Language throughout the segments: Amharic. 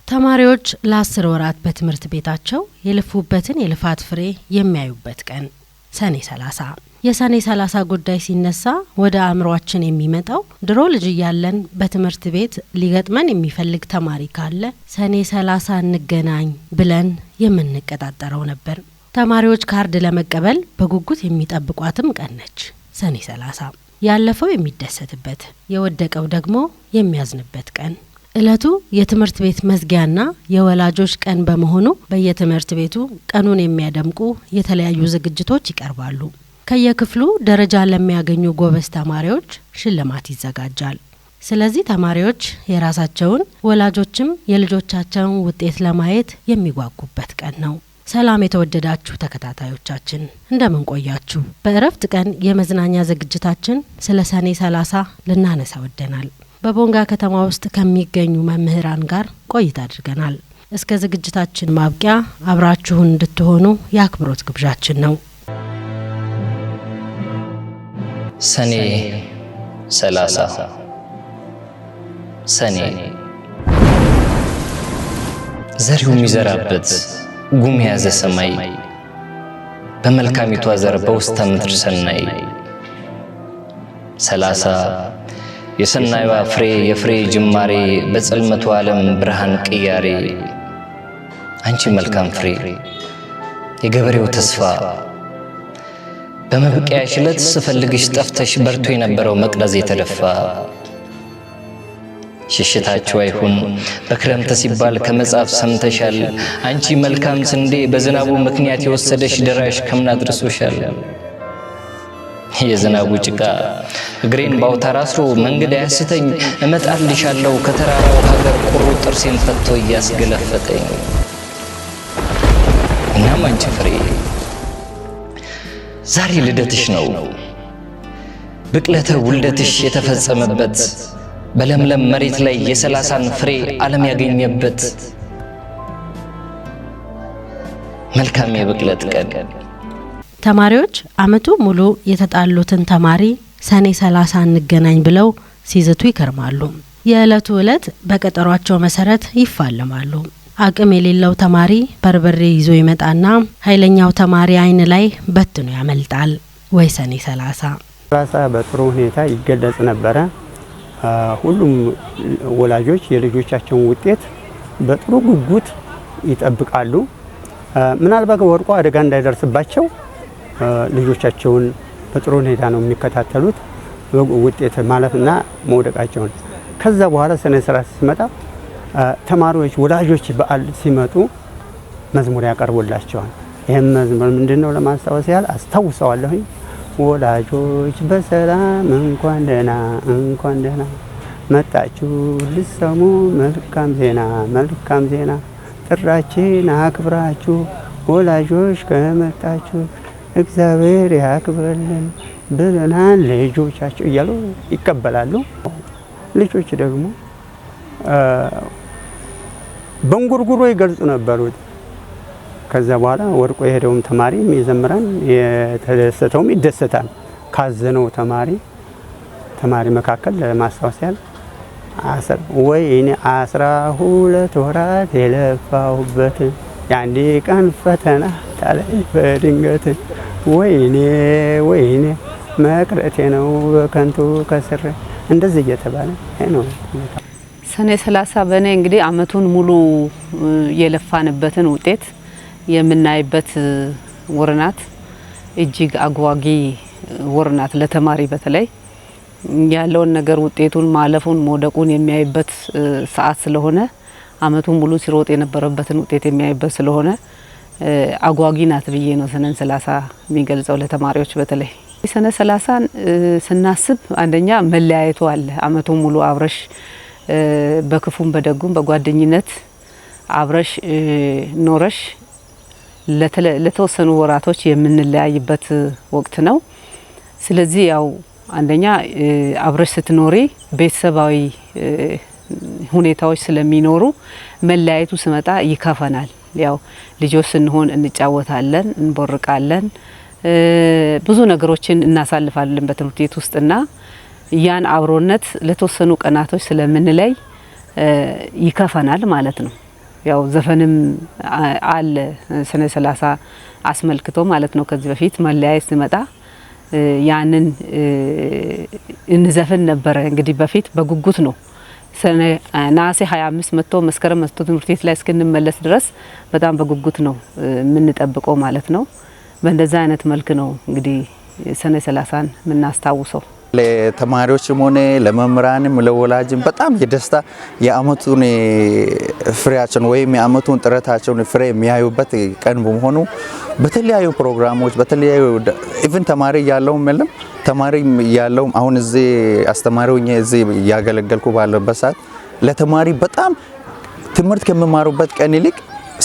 ተማሪዎች ለ10 ወራት በትምህርት ቤታቸው የለፉበትን የልፋት ፍሬ የሚያዩበት ቀን ሰኔ 30። የሰኔ 30 ጉዳይ ሲነሳ ወደ አእምሯችን የሚመጣው ድሮ ልጅ እያለን በትምህርት ቤት ሊገጥመን የሚፈልግ ተማሪ ካለ ሰኔ 30 እንገናኝ ብለን የምንቀጣጠረው ነበር። ተማሪዎች ካርድ ለመቀበል በጉጉት የሚጠብቋትም ቀን ነች ሰኔ 30። ያለፈው የሚደሰትበት፣ የወደቀው ደግሞ የሚያዝንበት ቀን። እለቱ የትምህርት ቤት መዝጊያና የወላጆች ቀን በመሆኑ በየትምህርት ቤቱ ቀኑን የሚያደምቁ የተለያዩ ዝግጅቶች ይቀርባሉ። ከየክፍሉ ደረጃ ለሚያገኙ ጎበዝ ተማሪዎች ሽልማት ይዘጋጃል። ስለዚህ ተማሪዎች የራሳቸውን፣ ወላጆችም የልጆቻቸውን ውጤት ለማየት የሚጓጉበት ቀን ነው። ሰላም የተወደዳችሁ ተከታታዮቻችን፣ እንደምን ቆያችሁ? በእረፍት ቀን የመዝናኛ ዝግጅታችን ስለ ሰኔ 30 ልናነሳ ወደናል። በቦንጋ ከተማ ውስጥ ከሚገኙ መምህራን ጋር ቆይታ አድርገናል። እስከ ዝግጅታችን ማብቂያ አብራችሁን እንድትሆኑ የአክብሮት ግብዣችን ነው። ሰኔ 30። ሰኔ ዘሪው የሚዘራበት ጉም የያዘ ሰማይ፣ በመልካሚቷ ዘር በውስተ ምድር ሰናይ። 30 የሰናይዋ ፍሬ፣ የፍሬ ጅማሬ፣ በጽልመቱ ዓለም ብርሃን ቅያሬ። አንቺ መልካም ፍሬ፣ የገበሬው ተስፋ፣ በመብቀያሽ ዕለት ስፈልግሽ ጠፍተሽ በርቶ የነበረው መቅረዝ የተደፋ። ሽሽታችሁ አይሁን በክረምት ሲባል ከመጽሐፍ ሰምተሻል። አንቺ መልካም ስንዴ፣ በዝናቡ ምክንያት የወሰደሽ ደራሽ ከምን አድርሶሻል? የዝናቡ ጭቃ እግሬን ባውታር አስሮ መንገድ አያስተኝ፣ እመጣልሻለሁ ከተራራው ሀገር ቁሩ ጥርሴን ፈቶ እያስገለፈጠኝ። እናም አንቺ ፍሬ፣ ዛሬ ልደትሽ ነው። ብቅለተ ውልደትሽ የተፈጸመበት፣ በለምለም መሬት ላይ የ30ን ፍሬ ዓለም ያገኘበት መልካም የብቅለት ቀን። ተማሪዎች አመቱ ሙሉ የተጣሉትን ተማሪ ሰኔ 30 እንገናኝ ብለው ሲዝቱ ይከርማሉ። የዕለቱ ዕለት በቀጠሯቸው መሰረት ይፋለማሉ። አቅም የሌለው ተማሪ በርበሬ ይዞ ይመጣና ኃይለኛው ተማሪ አይን ላይ በትኖ ያመልጣል። ወይ ሰኔ 30! 30 በጥሩ ሁኔታ ይገለጽ ነበረ። ሁሉም ወላጆች የልጆቻቸውን ውጤት በጥሩ ጉጉት ይጠብቃሉ። ምናልባት ወድቆ አደጋ እንዳይደርስባቸው ልጆቻቸውን በጥሩ ሁኔታ ነው የሚከታተሉት፣ ውጤት ማለፍና መውደቃቸውን። ከዛ በኋላ ሰኔ 30 ሲመጣ ተማሪዎች ወላጆች በዓል ሲመጡ መዝሙር ያቀርቡላቸዋል። ይህም መዝሙር ምንድን ነው? ለማስታወስ ያህል አስታውሰዋለሁኝ። ወላጆች በሰላም እንኳን ደህና፣ እንኳን ደህና መጣችሁ ልትሰሙ መልካም ዜና፣ መልካም ዜና፣ ጥሪያችን አክብራችሁ ወላጆች ከመጣችሁ እግዚአብሔር ያክብርልን ብለናል ልጆቻችሁ እያሉ ይቀበላሉ። ልጆች ደግሞ በእንጉርጉሮ ይገልጹ ነበሩ። ከዛ በኋላ ወድቆ የሄደውም ተማሪ ይዘምራል፣ የተደሰተውም ይደሰታል። ካዘነው ተማሪ መካከል ለማስታወስ ያህል ወይኔ 12 ወራት የለፋሁበት የአንድ ቀን ፈተና ጣለኝ በድንገት፣ ወይኔ ወይኔ መቅረቴ ነው በከንቱ ከስሬ፣ እንደዚህ እየተባለ ነው። ሰኔ 30 በእኔ እንግዲህ አመቱን ሙሉ የለፋንበትን ውጤት የምናይበት ወር ናት። እጅግ አጓጊ ወር ናት። ለተማሪ በተለይ ያለውን ነገር ውጤቱን፣ ማለፉን፣ መውደቁን የሚያይበት ሰዓት ስለሆነ፣ አመቱን ሙሉ ሲሮጥ የነበረበትን ውጤት የሚያይበት ስለሆነ አጓጊ ናት ብዬ ነው ሰኔን 30 የሚገልጸው ለተማሪዎች በተለይ። ሰኔ 30ን ስናስብ አንደኛ መለያየቱ አለ። አመቱን ሙሉ አብረሽ በክፉም በደጉም በጓደኝነት አብረሽ ኖረሽ ለተወሰኑ ወራቶች የምንለያይበት ወቅት ነው። ስለዚህ ያው አንደኛ አብረሽ ስትኖሪ ቤተሰባዊ ሁኔታዎች ስለሚኖሩ መለያየቱ ስመጣ ይከፈናል። ያው ልጆች ስንሆን እንጫወታለን፣ እንቦርቃለን፣ ብዙ ነገሮችን እናሳልፋለን በትምህርት ቤት ውስጥና ያን አብሮነት ለተወሰኑ ቀናቶች ስለምንለይ ይከፈናል ማለት ነው። ያው ዘፈንም አለ ሰኔ 30 አስመልክቶ ማለት ነው። ከዚህ በፊት መለያየት ሲመጣ ያንን እንዘፍን ነበረ። እንግዲህ በፊት በጉጉት ነው ሰኔ ነሐሴ 25 መጥቶ መስከረም መጥቶ ትምህርት ቤት ላይ እስክንመለስ ድረስ በጣም በጉጉት ነው የምንጠብቀው ማለት ነው። በእንደዛ አይነት መልክ ነው እንግዲህ ሰኔ 30ን የምናስታውሰው። ለተማሪዎችም ሆነ ለመምህራንም ለወላጅም በጣም የደስታ የአመቱን ፍሬያቸውን ወይም የአመቱን ጥረታቸውን ፍሬ የሚያዩበት ቀን በመሆኑ በተለያዩ ፕሮግራሞች፣ በተለያዩ even ተማሪ እያለሁም የለም ተማሪ እያለሁም አሁን እዚህ አስተማሪ ሆኜ እዚህ እያገለገልኩ ባለበት ሰዓት ለተማሪ በጣም ትምህርት ከሚማሩበት ቀን ይልቅ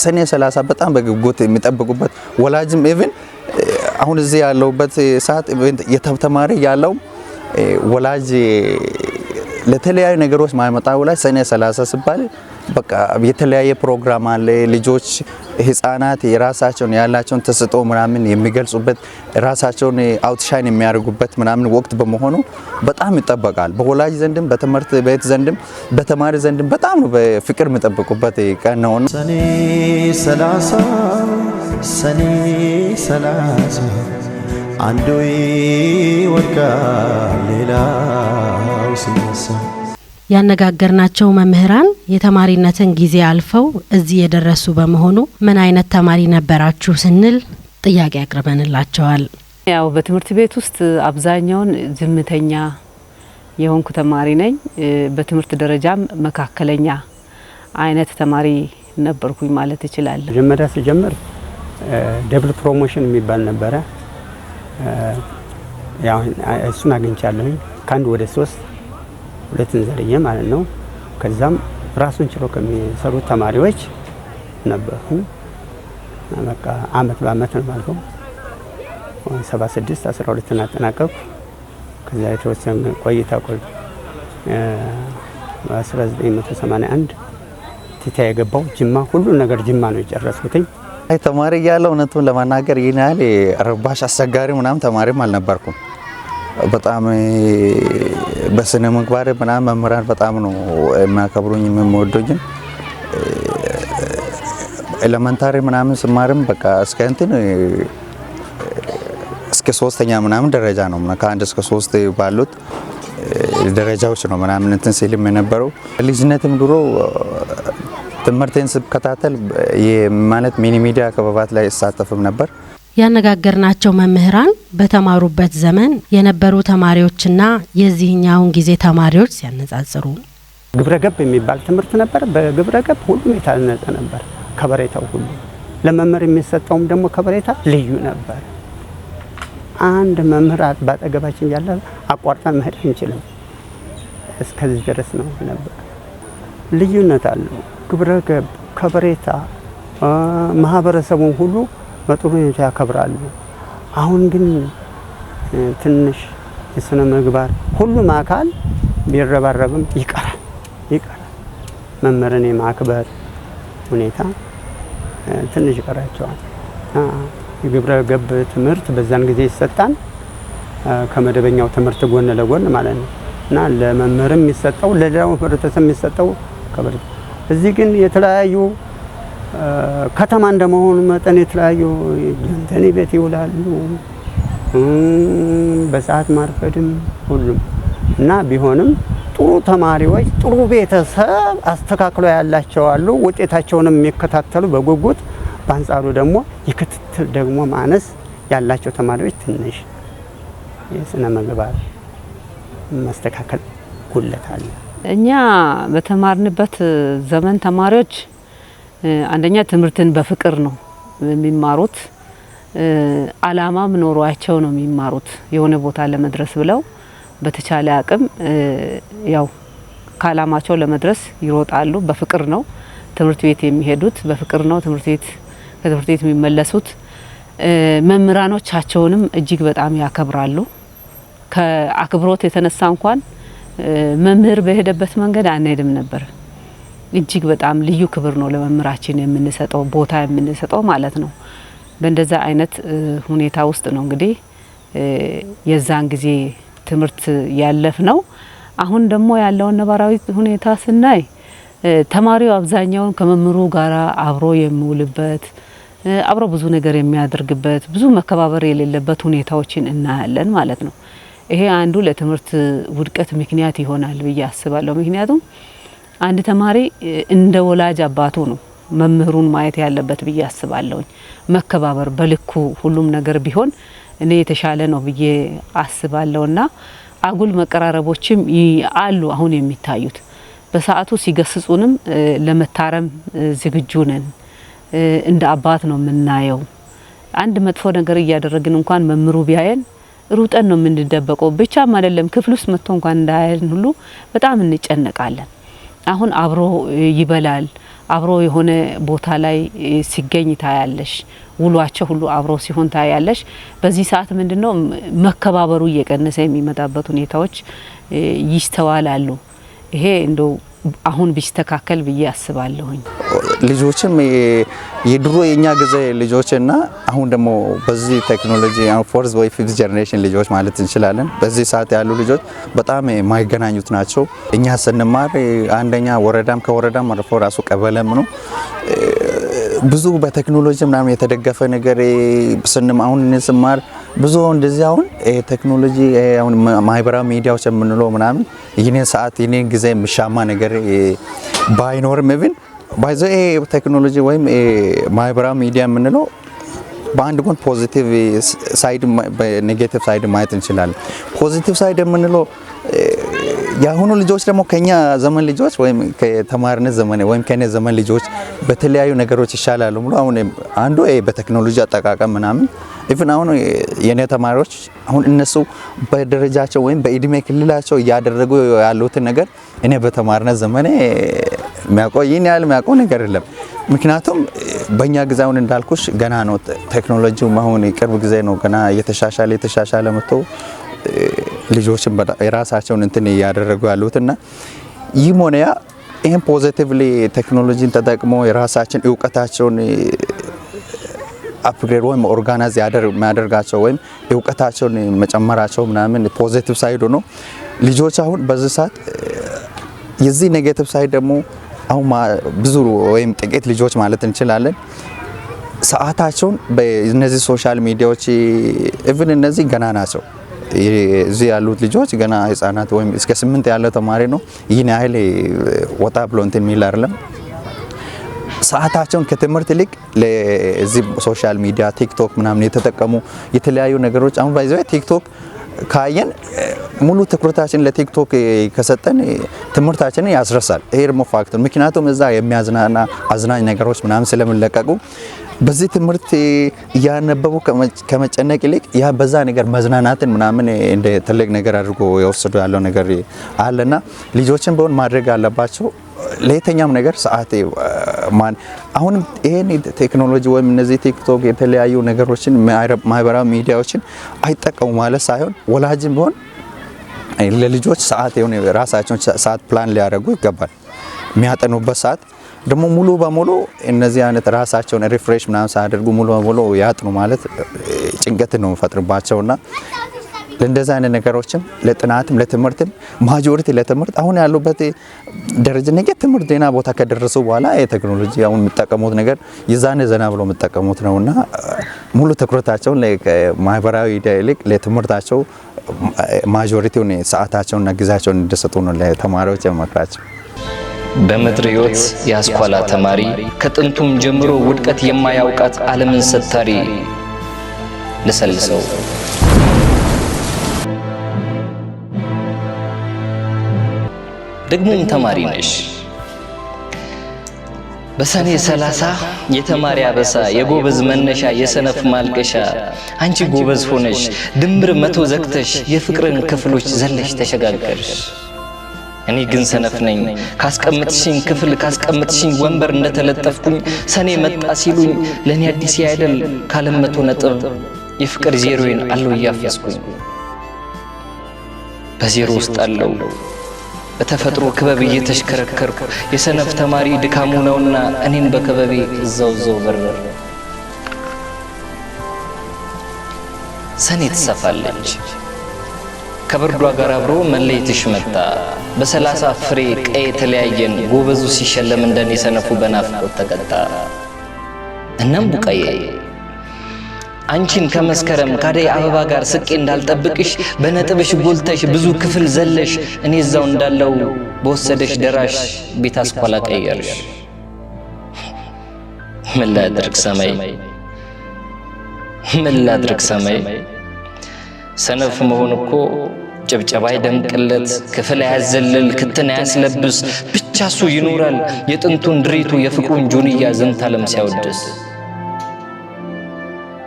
ሰኔ 30 በጣም በጉጉት የሚጠብቁበት፣ ወላጅም even አሁን እዚህ ያለሁበት ሰዓት ተማሪ እያለሁ ወላጅ ለተለያዩ ነገሮች ማይመጣ ወላጅ ሰኔ 30 ሲባል በቃ የተለያየ ፕሮግራም አለ። ልጆች ህፃናት የራሳቸውን ያላቸውን ተሰጥኦ ምናምን የሚገልጹበት፣ ራሳቸውን outshine የሚያደርጉበት ምናምን ወቅት በመሆኑ በጣም ይጠበቃል። በወላጅ ዘንድም፣ በትምህርት ቤት ዘንድም፣ በተማሪ ዘንድም በጣም ነው በፍቅር የሚጠብቁበት ቀን ነው። ሰኔ 30፣ ሰኔ 30፣ አንዱ ይወድቃል ሌላው ሲነሳ። ያነጋገርናቸው መምህራን የተማሪነትን ጊዜ አልፈው እዚህ የደረሱ በመሆኑ ምን አይነት ተማሪ ነበራችሁ ስንል ጥያቄ አቅርበንላቸዋል። ያው በትምህርት ቤት ውስጥ አብዛኛውን ዝምተኛ የሆንኩ ተማሪ ነኝ። በትምህርት ደረጃም መካከለኛ አይነት ተማሪ ነበርኩኝ ማለት እችላለሁ። መጀመሪያ ስጀምር double promotion የሚባል ነበረ። ያው እሱን አግኝቻለሁኝ፣ ከአንድ ወደ ሶስት ሁለትን ዘልዬ ማለት ነው። ከዛም ራሱን ችሎ ከሚሰሩ ተማሪዎች ነበርኩ። በቃ አመት በአመት ነው የማልፈው። 76 12ን አጠናቀቅኩ። ከዛ የተወሰነ ቆይታ ቆይ በ1981 ቲታ የገባው ጅማ፣ ሁሉን ነገር ጅማ ነው የጨረስኩትኝ። አይ ተማሪ እያለሁ እውነቱን ለመናገር ይህን ያህል ረባሽ አስቸጋሪ ምናምን ተማሪም አልነበርኩም። በጣም በስነ ምግባር ምናምን መምህራን በጣም ነው የሚያከብሩኝ የሚወዱኝም። Elementary ምናምን ስማርም በቃ እስከ እንትን እስከ ሶስተኛ ምናምን ደረጃ ነው፣ ከአንድ እስከ ሶስት ባሉት ደረጃዎች ነው ምናምን እንትን ሲልም የነበረው። ልጅነትም ድሮ ትምህርቴን ስከታተል ማለት mini media ክበባት ላይ እሳተፍም ነበር። ያነጋገርናቸው መምህራን በተማሩበት ዘመን የነበሩ ተማሪዎችና የዚህኛውን ጊዜ ተማሪዎች ሲያነጻጽሩ ግብረ ገብ የሚባል ትምህርት ነበር። በግብረ ገብ ሁሉም የታነጸ ነበር። ከበሬታው ሁሉ ለመምህር የሚሰጠውም ደግሞ ከበሬታ ልዩ ነበር። አንድ መምህር ባጠገባችን ያለ አቋርጠን መሄድ አንችልም። እስከዚህ ድረስ ነው ነበር። ልዩነት አለው። ግብረ ገብ፣ ከበሬታ፣ ማህበረሰቡን ሁሉ በጥሩ ሁኔታ ያከብራሉ። አሁን ግን ትንሽ የስነ ምግባር ሁሉም አካል ቢረባረብም ይቀራል ይቀራል። መምህርን የማክበር ሁኔታ ትንሽ ይቀራቸዋል። የግብረ ገብ ትምህርት በዛን ጊዜ ይሰጣል ከመደበኛው ትምህርት ጎን ለጎን ማለት ነው እና ለመምህርም የሚሰጠው ለሌላው ህብረተሰብ የሚሰጠው ከበሬታ፣ እዚህ ግን የተለያዩ ከተማ እንደመሆኑ መጠን የተለያዩ ጃንተኒ ቤት ይውላሉ። በሰዓት ማርፈድም ሁሉም እና ቢሆንም ጥሩ ተማሪዎች ጥሩ ቤተሰብ አስተካክሎ ያላቸው አሉ፣ ውጤታቸውንም የሚከታተሉ በጉጉት። በአንጻሩ ደግሞ የክትትል ደግሞ ማነስ ያላቸው ተማሪዎች ትንሽ የስነ ምግባር መስተካከል ጉድለት አለ። እኛ በተማርንበት ዘመን ተማሪዎች አንደኛ ትምህርትን በፍቅር ነው የሚማሩት። አላማም ኖሯቸው ነው የሚማሩት። የሆነ ቦታ ለመድረስ ብለው በተቻለ አቅም ያው ከአላማቸው ለመድረስ ይሮጣሉ። በፍቅር ነው ትምህርት ቤት የሚሄዱት፣ በፍቅር ነው ትምህርት ቤት ከትምህርት ቤት የሚመለሱት። መምህራኖቻቸውንም እጅግ በጣም ያከብራሉ። ከአክብሮት የተነሳ እንኳን መምህር በሄደበት መንገድ አንሄድም ነበር። እጅግ በጣም ልዩ ክብር ነው ለመምህራችን የምንሰጠው፣ ቦታ የምንሰጠው ማለት ነው። በእንደዛ አይነት ሁኔታ ውስጥ ነው እንግዲህ የዛን ጊዜ ትምህርት ያለፍ ነው። አሁን ደግሞ ያለውን ነባራዊ ሁኔታ ስናይ ተማሪው አብዛኛውን ከመምህሩ ጋራ አብሮ የሚውልበት፣ አብሮ ብዙ ነገር የሚያደርግበት፣ ብዙ መከባበር የሌለበት ሁኔታዎችን እናያለን ማለት ነው። ይሄ አንዱ ለትምህርት ውድቀት ምክንያት ይሆናል ብዬ አስባለሁ። ምክንያቱም አንድ ተማሪ እንደ ወላጅ አባቱ ነው መምህሩን ማየት ያለበት ብዬ አስባለሁኝ። መከባበር በልኩ ሁሉም ነገር ቢሆን እኔ የተሻለ ነው ብዬ አስባለሁና አጉል መቀራረቦችም አሉ አሁን የሚታዩት። በሰዓቱ ሲገስጹንም ለመታረም ዝግጁ ነን፣ እንደ አባት ነው የምናየው። አንድ መጥፎ ነገር እያደረግን እንኳን መምህሩ ቢያየን ሩጠን ነው የምንደበቀው። ብቻም አይደለም፣ ክፍል ውስጥ መጥቶ እንኳን እንዳያየን ሁሉ በጣም እንጨነቃለን። አሁን አብሮ ይበላል፣ አብሮ የሆነ ቦታ ላይ ሲገኝ ታያለሽ፣ ውሏቸው ሁሉ አብሮ ሲሆን ታያለሽ። በዚህ ሰዓት ምንድነው መከባበሩ እየቀነሰ የሚመጣበት ሁኔታዎች ይስተዋላሉ። ይሄ እንደው አሁን ቢስተካከል ብዬ አስባለሁኝ። ልጆችም የድሮ የኛ ጊዜ ልጆችና አሁን ደግሞ በዚህ ቴክኖሎጂ fourth ወይ fifth generation ልጆች ማለት እንችላለን፣ በዚህ ሰዓት ያሉ ልጆች በጣም የማይገናኙት ናቸው። እኛ ስንማር አንደኛ ወረዳም ከወረዳም አልፎ ራሱ ቀበሌም ነው፣ ብዙ በቴክኖሎጂ ምናምን የተደገፈ ነገር አሁን ስማር ብዙ እንደዚህ አሁን ቴክኖሎጂ፣ አሁን ማህበራዊ ሚዲያዎች የምንለው ምናምን ይህንን ሰዓት ይህንን ጊዜ የሚሻማ ነገር ባይኖርም፣ even by the way ቴክኖሎጂ ወይም ማህበራዊ ሚዲያ የምንለው በአንድ ጎን positive side በ negative side ማየት እንችላለን። Positive side የምንለው የአሁኑ ልጆች ደግሞ ከኛ ዘመን ልጆች ወይም ከተማርነት ዘመን ወይም ከኔ ዘመን ልጆች በተለያዩ ነገሮች ይሻላሉ ብሎ አሁን አንዱ በቴክኖሎጂ አጠቃቀም ምናምን፣ even አሁን የኔ ተማሪዎች አሁን እነሱ በደረጃቸው ወይም በእድሜ ክልላቸው እያደረጉ ያሉትን ነገር እኔ በተማርነት ዘመኔ የሚያውቀው ይህን ያህል የሚያውቀው ነገር የለም። ምክንያቱም በእኛ ጊዜ አሁን እንዳልኩሽ ገና ነው ቴክኖሎጂው፣ አሁን ቅርብ ጊዜ ነው ገና እየተሻሻለ የተሻሻለ መጥቶ ልጆችን የራሳቸውን እንትን እያደረጉ ያሉት። እና ይህም ሆነ ያ ይህን positively ቴክኖሎጂን ተጠቅሞ የራሳችን እውቀታቸውን upgrade ወይም organize የሚያደርጋቸው ወይም እውቀታቸውን መጨመራቸው ምናምን positive side ነው። ልጆች አሁን በዚህ ሰዓት የዚህ negative side ደግሞ አሁን ብዙ ወይም ጥቂት ልጆች ማለት እንችላለን ሰዓታቸውን በእነዚህ social ሚዲያዎች፣ even እነዚህ ገና ናቸው። እዚህ ያሉት ልጆች ገና ህጻናት ወይም እስከ 8 ያለ ተማሪ ነው። ይህን ያህል ወጣ ብሎ እንትን የሚል አይደለም። ሰዓታቸውን ከትምህርት ይልቅ ለዚህ social media ቲክቶክ ምናምን የተጠቀሙ የተለያዩ ነገሮች፣ አሁን by the way ቲክቶክ ካየን ሙሉ ትኩረታችን ለቲክቶክ ከሰጠን ትምህርታችንን ያስረሳል። ይሄ ደግሞ fact ነው። ምክንያቱም እዛ የሚያዝናና አዝናኝ ነገሮች ምናምን ስለሚለቀቁ በዚህ ትምህርት እያነበቡ ከመጨነቅ ይልቅ ያ በዛ ነገር መዝናናትን ምናምን እንደ ትልቅ ነገር አድርጎ የወሰዱ ያለው ነገር አለና ልጆችን ቢሆን ማድረግ ያለባቸው ለየትኛውም ነገር ሰዓት ማን አሁንም ይሄን ቴክኖሎጂ ወይም እነዚህ ቲክቶክ የተለያዩ ነገሮችን ማህበራዊ ሚዲያዎችን አይጠቀሙ ማለት ሳይሆን ወላጅም ቢሆን ለልጆች ሰዓት የሆነ ራሳቸውን ሰዓት ፕላን ሊያደርጉ ይገባል። የሚያጠኑበት ሰዓት ደግሞ ሙሉ በሙሉ እነዚህ አይነት ራሳቸውን refresh ምናምን ሳያደርጉ ሙሉ በሙሉ ያጥኑ ማለት ጭንቀትን ነው የሚፈጥርባቸውና ለእንደዚህ አይነት ነገሮችም ለጥናትም ለትምህርትም majority ለትምህርት አሁን ያሉበት ደረጃ ነገ ትምህርት ዜና ቦታ ከደረሱ በኋላ የቴክኖሎጂ አሁን የሚጠቀሙት ነገር የዛኔ ዘና ብሎ የሚጠቀሙት ነውና ሙሉ ትኩረታቸውን ለማህበራዊ ሚዲያ ይልቅ ለትምህርታቸው majority ውን ሰዓታቸውንና ጊዜያቸውን እንዲሰጡ ነው ለተማሪዎች የምመክራቸው። በምድር ሕይወት የአስኳላ ተማሪ፣ ከጥንቱም ጀምሮ ውድቀት የማያውቃት ዓለምን ሰታሪ ልሰልሰው። ደግሞም ተማሪ ነሽ። በሰኔ 30 የተማሪ አበሳ፣ የጎበዝ መነሻ የሰነፍ ማልቀሻ፣ አንቺ ጎበዝ ሆነሽ ድምር 100 ዘግተሽ የፍቅርን ክፍሎች ዘለሽ ተሸጋገርሽ። እኔ ግን ሰነፍ ነኝ። ካስቀምጥሽኝ ክፍል ካስቀምጥሽኝ ወንበር እንደተለጠፍኩኝ ሰኔ መጣ ሲሉኝ ለእኔ አዲስ አይደል ካለም 100 ነጥብ የፍቅር ዜሮዬን አለው እያፈስኩኝ በዜሮ ውስጥ አለው በተፈጥሮ ክበብ እየተሽከረከርኩ። የሰነፍ ተማሪ ድካሙ ነውና እኔን በክበቤ እዛው እዛው በረር። ሰኔ ትሰፋለች። ከብርዷ ጋር አብሮ መለየትሽ መጣ። በ30 ፍሬ ቀይ የተለያየን፣ ጎበዙ ሲሸለም እንደኔ ሰነፉ በናፍቆት ተቀጣ። እናም ቡቃዬ፣ አንቺን ከመስከረም ካደይ አበባ ጋር ስቄ እንዳልጠብቅሽ፣ በነጥብሽ ጎልተሽ ብዙ ክፍል ዘለሽ እኔ እዛው እንዳለው በወሰደሽ ደራሽ ቤት አስኳላ ቀየርሽ። ምን ላድርግ ሰማይ፣ ምን ላድርግ ሰማይ፣ ሰነፍ መሆን እኮ ጭብጨባ አይደምቅለት፣ ክፍል አያዘልል፣ ክትን አያስለብስ፣ ብቻ እሱ ይኖራል የጥንቱን ድሪቱ የፍቅሩን ጆንያ ዘንታለም ሲያወድስ።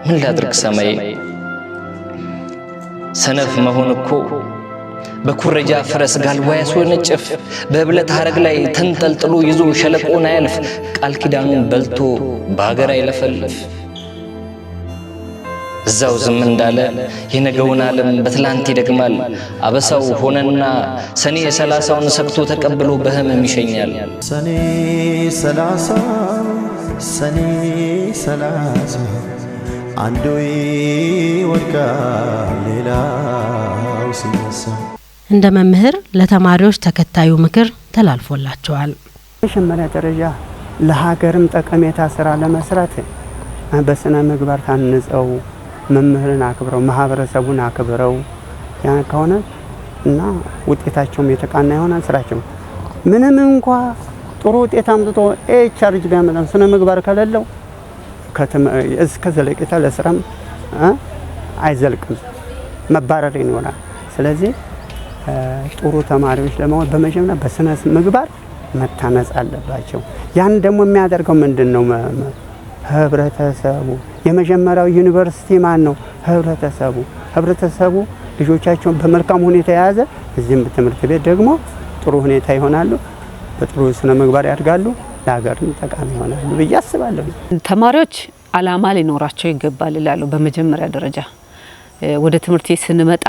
ምን ላድርግ ሰማይ፣ ሰነፍ መሆን እኮ በኩረጃ ፈረስ ጋልቦ ያስወነጭፍ፣ በህብለት ሐረግ ላይ ተንጠልጥሎ ይዞ ሸለቆን አያልፍ፣ ቃል ኪዳኑን በልቶ በሀገር አይለፈልፍ። እዛው ዝም እንዳለ የነገውን ዓለም በትላንት ይደግማል። አበሳው ሆነና ሰኔ 30ውን ሰግቶ ተቀብሎ በህመም ይሸኛል። ሰኔ 30፣ ሰኔ 30፣ አንዱ ይወድቃል ሌላው ሲነሳ። እንደ መምህር ለተማሪዎች ተከታዩ ምክር ተላልፎላቸዋል። መጀመሪያ ደረጃ ለሀገርም ጠቀሜታ ስራ ለመስራት በስነ ምግባር ታንጸው፣ መምህርን አክብረው፣ ማህበረሰቡን አክብረው ያ ከሆነ እና ውጤታቸውም የተቃና ይሆናል። ስራቸው ምንም እንኳ ጥሩ ውጤት አምጥቶ A ቻርጅ ቢያመጣም ስነ ምግባር ከሌለው እስከ ዘለቄታ ለስራም አይዘልቅም፣ መባረር ይኖራል። ስለዚህ ጥሩ ተማሪዎች ለመሆን በመጀመሪያ በስነ ምግባር መታነጽ አለባቸው። ያን ደግሞ የሚያደርገው ምንድን ነው? ህብረተሰቡ። የመጀመሪያው ዩኒቨርሲቲ ማን ነው? ህብረተሰቡ። ህብረተሰቡ ልጆቻቸውን በመልካም ሁኔታ የያዘ እዚህም ትምህርት ቤት ደግሞ ጥሩ ሁኔታ ይሆናሉ፣ በጥሩ ስነ ምግባር ያድጋሉ፣ ለሀገርም ጠቃሚ ይሆናሉ ብዬ አስባለሁ። ተማሪዎች አላማ ሊኖራቸው ይገባል ይላሉ። በመጀመሪያ ደረጃ ወደ ትምህርት ቤት ስንመጣ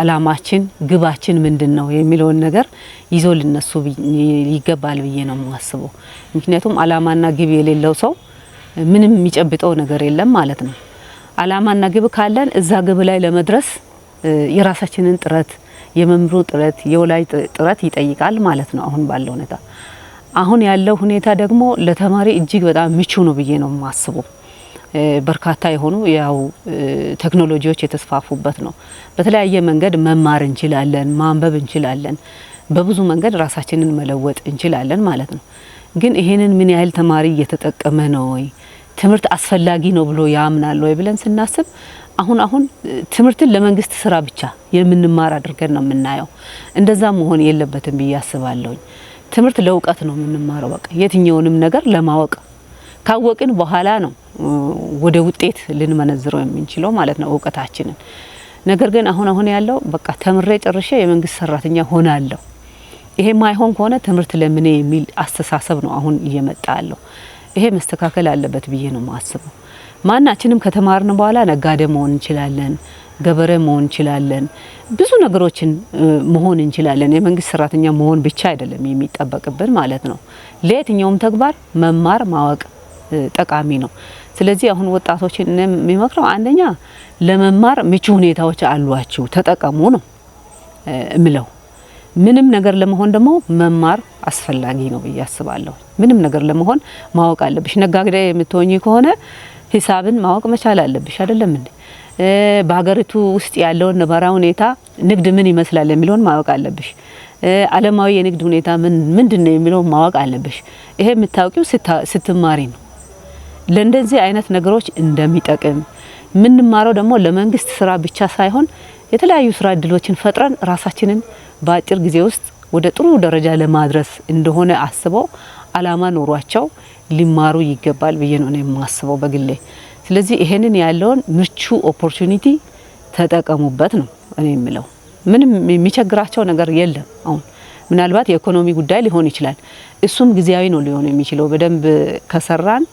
አላማችን፣ ግባችን ምንድን ነው የሚለውን ነገር ይዞ ሊነሱ ይገባል ብዬ ነው የማስበው። ምክንያቱም አላማና ግብ የሌለው ሰው ምንም የሚጨብጠው ነገር የለም ማለት ነው። አላማና ግብ ካለን እዛ ግብ ላይ ለመድረስ የራሳችንን ጥረት፣ የመምህሩ ጥረት፣ የወላጅ ጥረት ይጠይቃል ማለት ነው። አሁን ባለው ሁኔታ፣ አሁን ያለው ሁኔታ ደግሞ ለተማሪ እጅግ በጣም ምቹ ነው ብዬ ነው የማስበው። በርካታ የሆኑ ያው ቴክኖሎጂዎች የተስፋፉበት ነው። በተለያየ መንገድ መማር እንችላለን፣ ማንበብ እንችላለን፣ በብዙ መንገድ ራሳችንን መለወጥ እንችላለን ማለት ነው። ግን ይሄንን ምን ያህል ተማሪ እየተጠቀመ ነው ወይ፣ ትምህርት አስፈላጊ ነው ብሎ ያምናል ወይ ብለን ስናስብ አሁን አሁን ትምህርትን ለመንግስት ስራ ብቻ የምንማር አድርገን ነው የምናየው። እንደዛ መሆን የለበትም ብዬ አስባለሁኝ። ትምህርት ለእውቀት ነው የምንማረው። በቃ የትኛውንም ነገር ለማወቅ፣ ካወቅን በኋላ ነው ወደ ውጤት ልንመነዝረው የምንችለው ማለት ነው እውቀታችንን። ነገር ግን አሁን አሁን ያለው በቃ ተምሬ ጨርሼ የመንግስት ሰራተኛ ሆናለሁ፣ ይሄ ማይሆን ከሆነ ትምህርት ለምኔ የሚል አስተሳሰብ ነው አሁን እየመጣ ያለው። ይሄ መስተካከል አለበት ብዬ ነው የማስበው። ማናችንም ከተማርን በኋላ ነጋዴ መሆን እንችላለን፣ ገበሬ መሆን እንችላለን፣ ብዙ ነገሮችን መሆን እንችላለን። የመንግስት ሰራተኛ መሆን ብቻ አይደለም የሚጠበቅብን ማለት ነው። ለየትኛውም ተግባር መማር ማወቅ ጠቃሚ ነው። ስለዚህ አሁን ወጣቶችን የሚመክረው አንደኛ ለመማር ምቹ ሁኔታዎች አሏችሁ፣ ተጠቀሙ ነው እምለው። ምንም ነገር ለመሆን ደግሞ መማር አስፈላጊ ነው ብዬ አስባለሁ። ምንም ነገር ለመሆን ማወቅ አለብሽ። ነጋዴ የምትሆኚ ከሆነ ሂሳብን ማወቅ መቻል አለብሽ፣ አይደለም እንዴ? በሀገሪቱ ውስጥ ያለውን ነባራዊ ሁኔታ፣ ንግድ ምን ይመስላል የሚለውን ማወቅ አለብሽ። ዓለማዊ የንግድ ሁኔታ ምን ምንድነው የሚለውን ማወቅ አለብሽ። ይሄ የምታውቂው ስትማሪ ነው። ለእንደዚህ አይነት ነገሮች እንደሚጠቅም፣ የምንማረው ደግሞ ለመንግስት ስራ ብቻ ሳይሆን የተለያዩ ስራ እድሎችን ፈጥረን ራሳችንን በአጭር ጊዜ ውስጥ ወደ ጥሩ ደረጃ ለማድረስ እንደሆነ አስበው፣ አላማ ኖሯቸው ሊማሩ ይገባል ብዬ ነው እኔ የማስበው በግሌ። ስለዚህ ይሄንን ያለውን ምቹ opportunity ተጠቀሙበት ነው እኔ የምለው። ምንም የሚቸግራቸው ነገር የለም። አሁን ምናልባት የኢኮኖሚ ጉዳይ ሊሆን ይችላል። እሱም ጊዜያዊ ነው ሊሆን የሚችለው። በደንብ ከሰራን፣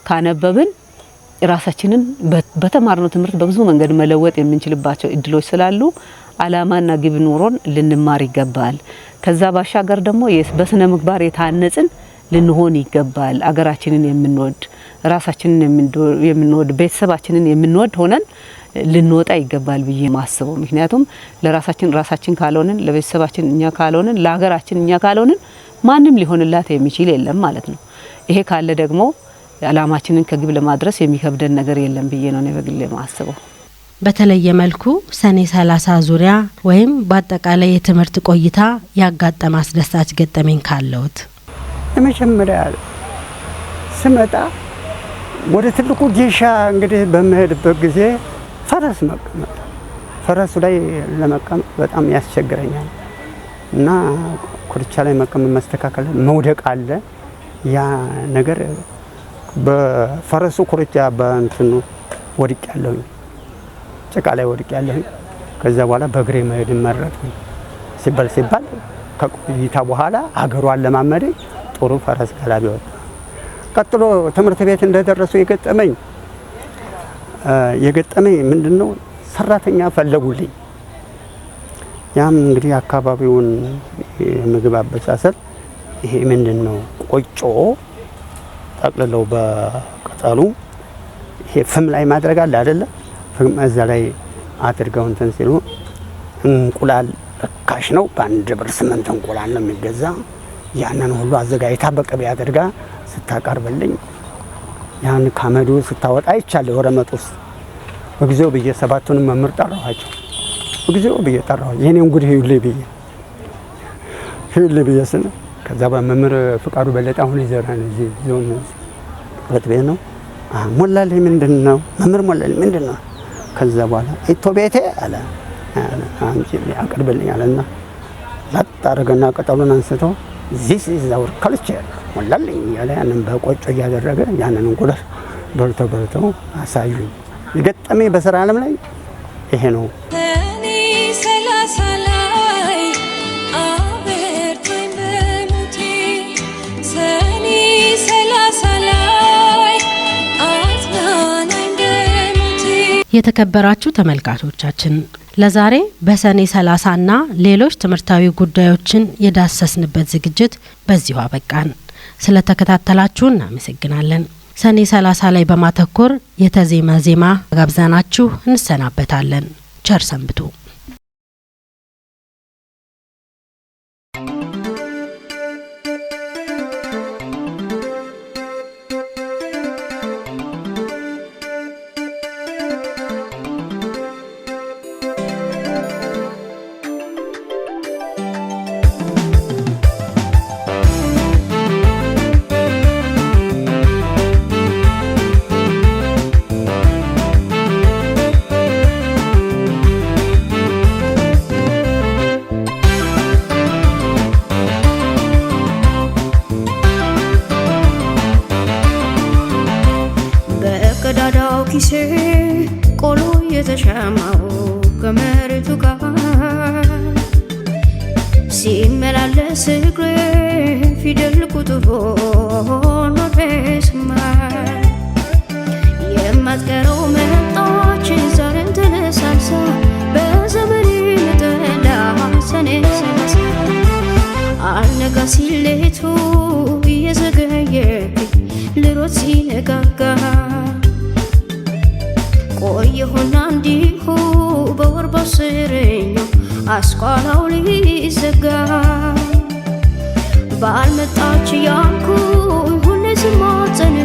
ካነበብን ራሳችንን በተማርነው ትምህርት በብዙ መንገድ መለወጥ የምንችልባቸው እድሎች ስላሉ አላማና ግብ ኖሮን ልንማር ይገባል። ከዛ ባሻገር ደግሞ በስነ ምግባር የታነጽን ልንሆን ይገባል። አገራችንን የምንወድ፣ ራሳችንን የምንወድ፣ ቤተሰባችንን የምንወድ ሆነን ልንወጣ ይገባል ብዬ ማስበው። ምክንያቱም ለራሳችን ራሳችን ካልሆንን፣ ለቤተሰባችን እኛ ካልሆንን፣ ለሀገራችን እኛ ካልሆንን ማንም ሊሆንላት የሚችል የለም ማለት ነው። ይሄ ካለ ደግሞ አላማችንን ከግብ ለማድረስ የሚከብደን ነገር የለም ብዬ ነው እኔ በግሌ ማስበው። በተለየ መልኩ ሰኔ 30 ዙሪያ ወይም በአጠቃላይ የትምህርት ቆይታ ያጋጠመ አስደሳች ገጠመኝ ካለዎት? የመጀመሪያ ስመጣ ወደ ትልቁ ጌሻ እንግዲህ በምሄድበት ጊዜ ፈረስ መቀመጥ ፈረሱ ላይ ለመቀመጥ በጣም ያስቸግረኛል እና ኩርቻ ላይ መቀመጥ መስተካከል መውደቅ አለ። ያ ነገር በፈረሱ ኩርቻ በእንትኑ ወድቄያለሁኝ፣ ጭቃ ላይ ወድቄያለሁኝ። ከዛ በኋላ በእግሬ መሄድ መረጥኩኝ። ሲባል ሲባል ከቆይታ በኋላ አገሩ አለማመደኝ፣ ጥሩ ፈረስ ጋላቢ ወጣ። ቀጥሎ ትምህርት ቤት እንደደረሱ የገጠመኝ ምንድነው? ሰራተኛ ፈለጉልኝ። ያም እንግዲህ አካባቢውን የምግብ አበሳሰል ይሄ ምንድነው ቆጮ ጠቅልለው በቅጠሉ ይሄ ፍም ላይ ማድረግ አለ አይደለ? ፍም እዛ ላይ አድርገው እንትን ሲሉ እንቁላል ርካሽ ነው፣ በአንድ ብር 8 እንቁላል ነው የሚገዛ። ያንን ሁሉ አዘጋጅታ በቅቤ አድርጋ ስታቀርብልኝ ያን ካመዱ ስታወጣ አይቻለሁ ረመጥ ውስጥ። እግዚኦ ብዬ 7ቱንም መምህር ጠራኋቸው። እግዚኦ ብዬ ጠራኋቸው፣ የኔን ጉድ ይዩልኝ ብዬ ይዩልኝ ብዬ ስል ከዛ በመምህር ፍቃዱ በለጠ አሁን ይዘራል እዚህ ዞን ትምህርት ቤት ነው። ሞላልኝ ምንድነው መምህር ሞላልኝ ምንድነው? ከዛ በኋላ ኢቶ ቤቴ አለ አምጪ አቅርብልኝ አለና ላጥ አደረገና ቅጠሉን አንስቶ this is our culture ሞላልኝ እያለ ያንን በቆጮ እያደረገ ያንን እንቁላል በልቶ በልቶ አሳዩኝ። የገጠመኝ በስራ ዓለም ላይ ይሄ ነው። ሰኔ 30 ላይ አበርታኝ በሞቴ፣ ሰኔ 30 ላይ አጽናናኝ በሞቴ። የተከበራችሁ ተመልካቾቻችን ለዛሬ በሰኔ 30 እና ሌሎች ትምህርታዊ ጉዳዮችን የዳሰስንበት ዝግጅት በዚሁ አበቃን። ስለተከታተላችሁ እናመሰግናለን። ሰኔ 30 ላይ በማተኮር የተዜመ ዜማ ጋብዘናችሁ እንሰናበታለን። ቸር ሰንብቱ። በቀዳዳው ኪሴ ቆሎ የተሻማው ከመሬቱ ጋር ሲመላለስ እግሬ ፊደል ቁጥር ሆኖ ስማር የማትቀረው መጣች ዛሬም ተነሳልሳ በዘመኔ ነጠላ ሰኔ 30 አልነጋ ሲል ሌቱ እየዘገየብኝ ልሮጥ ሲነጋጋ ቆየሁና እንዲሁ በወር በአስረኛው አስኳላው ሊዘጋ ባልመጣች እያልኩኝ ሁሌ ስማጸን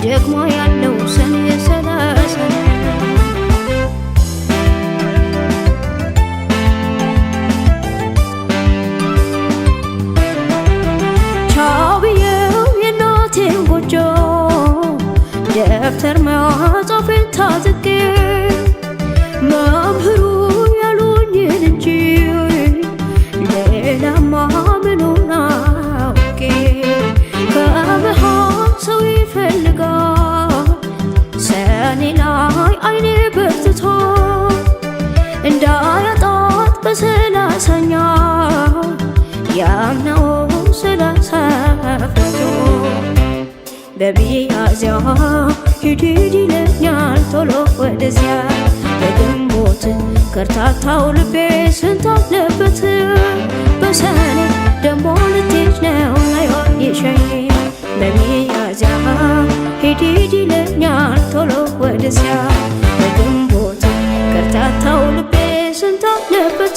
ደግሞ ያለው ሰኔ 30። ቻው ብዬው የእናቴን ጎጆ ደብተር መጻፌን ታጥቄ መምህሩ ያሉኝን እንጂ ሌላማ ምኑን አውቄ ከመሃል ሰው ይፈልጋል ሰኔ ላይ አይኔ በርትቶ እንዳያጣት በሰላሳኛው ያምናው 30 ፈቶ በሚያዝያ ሂድ ሂድ ይለኛል ቶሎ ወደዚያ በግንቦት ከርታታው ልቤ ስንት አለበት በሰኔ ደሞ ልትሄጅ ነው ይሸኝ በሚያዝያ ሂድ ሂድ ይለኛል ቶሎ ወደዚያ በግንቦት ከርታታው ልቤ ስንት አለበት።